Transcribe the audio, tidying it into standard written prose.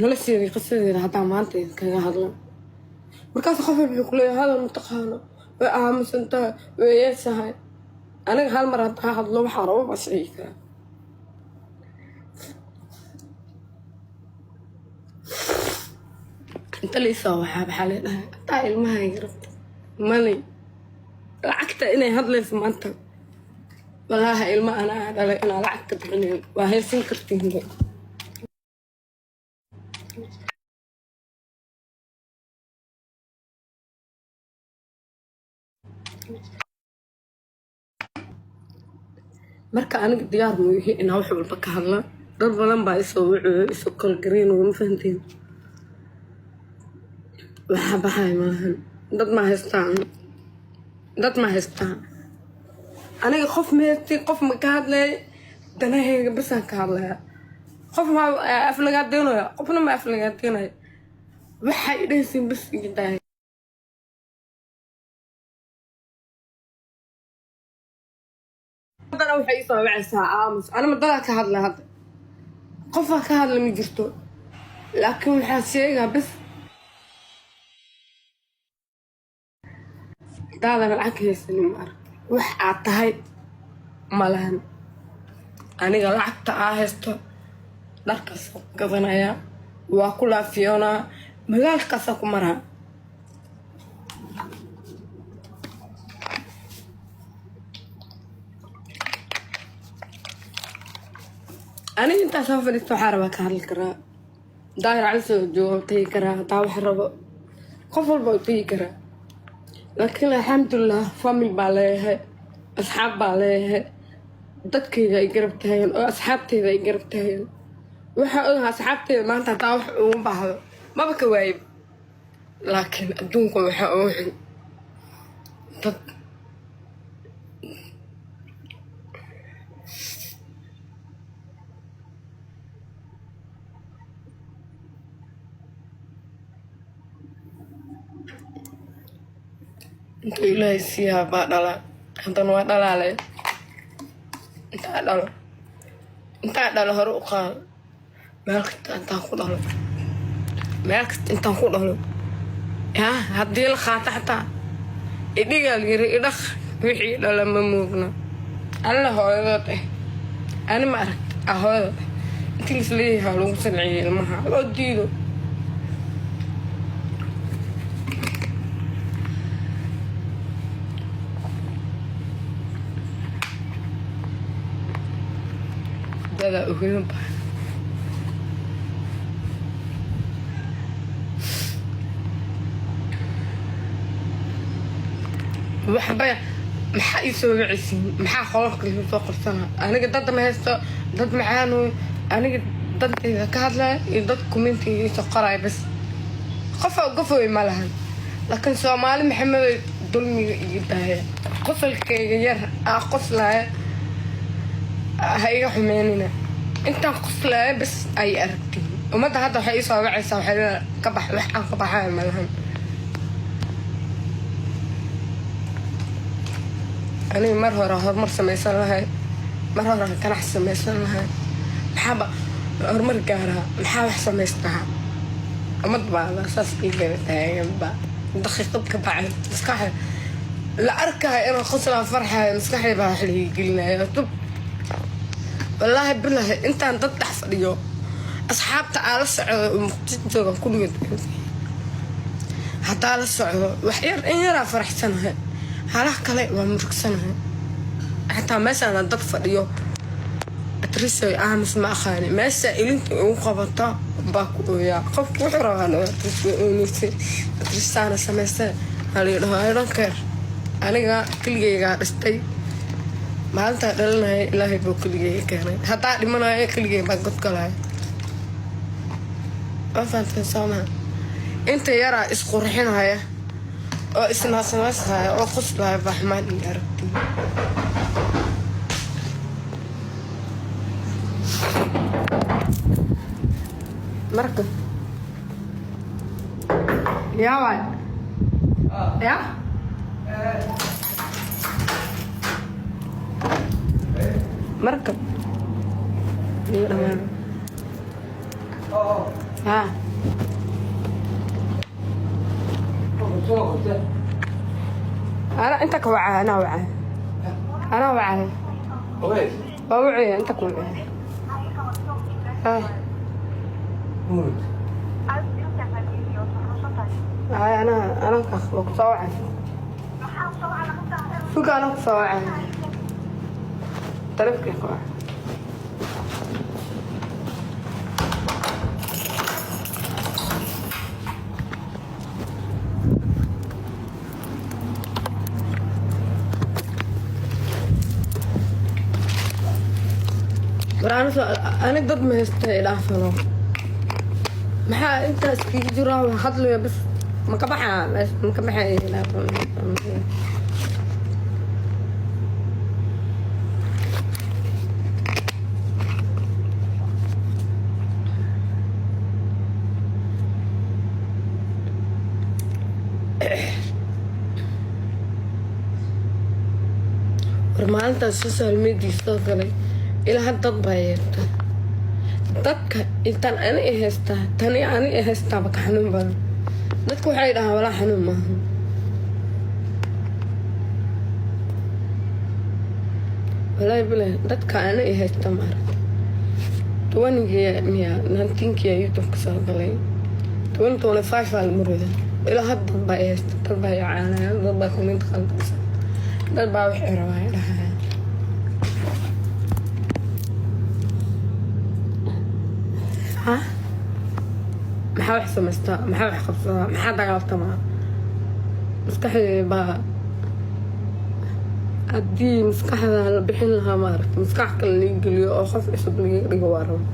Nolosheeda, qisadeeda haddaa maanta idinkaga hadlo, markaas qof walba wuxuu kuleeyahay, "Hadal mataqaano, way aamusan tahay, way yeesahay." Aniga hal mar haddaa hadlo, waxaa rabo baa sheegi karaa. Inta liisoo waxaa leedhahay, hataa ilmahayga rabta money, lacagta inay hadlayso maanta. Walaahi, ilma anaa dhalay inaa lacagta bixinayn waa haysan kartiin. Marka aniga diyaar mu yihi inaa wax walba ka hadla. Dad badan baa isoo wucuyo, isoo kolgareynayo, ma fahanteen? Waxa baxay maahan. Dad ma haystaan, dad ma haystaan. Aniga qof ma haystin, qof ma ka hadlay, danahayga basaan ka hadlaya. Qof ma aflagaadeynaya, qofna ma aflagaadeynaya. Waxay dhehaysiin bas iga daaya. Haddana waxay isoo wacaysaa, "Aamus." Anima dadaa ka hadla? Hadda qofaa ka hadla ma jirto, laakiin waxaa sheegaa bas, hadaadan lacag haysanin, ma arag wax aad tahay ma lahan. Aniga lacagta aa haysto dharkaasoo gadanayaa, waa ku laafiyoonaa, magaalkaasaa ku maraa. Aniga intaa soo fadhiista waxaa rabaa ka hadli karaa. Daahir Cali soo jooga tegi karaa, hadaa wax rabo qof walba u tegi karaa. Laakiin alxamdulilah, family baa leeyahay, asxaab baa leeyahay, dadkayga ay garab taagan oo asxaabteyda ay garab taagan. Waxaa ogaha asxaabteyda maanta hadaa wax ugu baahdo maba ka waayib. Laakiin adduunka waxaa ugu xun dad intuu Ilaahay siiyaa baa dhala. Haddana waa dhalaale. Intaa dhalo, intaa dhalo, hore u qaado. Meel kasta intaan ku dhalo, meel kasta intaan ku dhalo, yaa haddii la qaato xataa idhigaa la yiri, idhaq wixii dhala ma moogna. Alla hooyadood eh, ani ma aragt ah hooyadood eh. Intii lisleeyahaa lagu sanciyay ilmaha loo diido. Dadaa ogeyn baa waxba. Maxaa ii soo wacaysiin? Maxaa qolalka igu soo qabsana? Aniga dad ma haysto, dad macaanoy. Aniga dantayda ka hadlaya iyo dad commentiga iisoo qoraya bas. Qofa uga fogay ma lahan. Laakiin Soomaali Maxamedoy, dulmiga iga daaya. Qosolkayga yar aa qoslaaya ha iga xumeynina. Intaan qoslaaya bas ay aragtiin. Ummadda hadda waxay iisoo wacaysaa, waxay leedahay, "Ka bax." Wax aan ka baxayo ma lahan. Aniga mar hore horumar samaysan lahay, mar hore ganacsi samaysan lahay. Maxaaba horumar gaaraa? Maxaa wax samaystaa? Ummad baada saas ii gaba taaganba. Daqiiqad ka bacay maskaxda la arkaayo inaan qoslaa, farxayo, maskaxda baa wax laga gelinaya dub. Wallaahi bilaahi, intaan dad dhex fadhiyo, asxaabta aa la socdo oo Muqdisho joogan kulligood haddaa la socdo, wax yar in yaraa faraxsanahay, halaha kale waa murugsanahay. Xataa meeshaan dad fadhiyo, atrisoy aamus ma aqaani. Meesha ilinta ugu qabato baa ku ooyaa. Qofku wuxuu rabaa dhaho, "Atris way ooneysay, atrisaana samaysay," halii dhaho. I don't care. Aniga keligeygaa dhistay. Maalintaa dhalinaya Ilaahay buu keligeyga keenay. Haddaa dhimanayo keligey baa godgalaya. Ma fahanteen? Soomaa inta yaraa isqurxinaya oo isnaasnaasaya oo qoslaya baa xumaan iyo aragti. Marka yaa waay ya marka iga dhamaan. Ha. Ana inta ka wacaa, anaa wacaa, anaa wacaa. Waa wacaya, inta ku wacaya. Ha. Hay, anaa ka waa kusoo wacay. Suga, anaa kusoo wacay, taleefkii ka wacay. War ani dad ma haysta, idhaafano. Maxaa intaas kaga jiraa? Waa hadlaya bas, ma ka baxaa meesha? Ma ka baxaya? Idhaafano. War maalintaas social media soo galay ilaa had dad baa yeerta. Dadka intaan ani i haystaa, tani ani i haystaaba ka xanuun badan. Dadka waxay dhahaan walaa xanuun maaha. Walaahi bilahi, dadka ani i haysta maaragta, 20-gii miya, 19-kii YouTube ka soo galay, 2025 aa la marooda, ilaa had dad baa i haysta, dad baa i caanaya, dad baa comment qaldaysa, dad baa waxay rabaa i dhahaya. Ha, maxaa wax samaystaa? Maxaa wax qabsadaa? Maxaa dagaaltamaa? Maskaxdayda baa, haddii maskaxda la bixin lahaa, maaragta, maskax kale laga geliyo oo qof cusub laga dhigo, waa raba.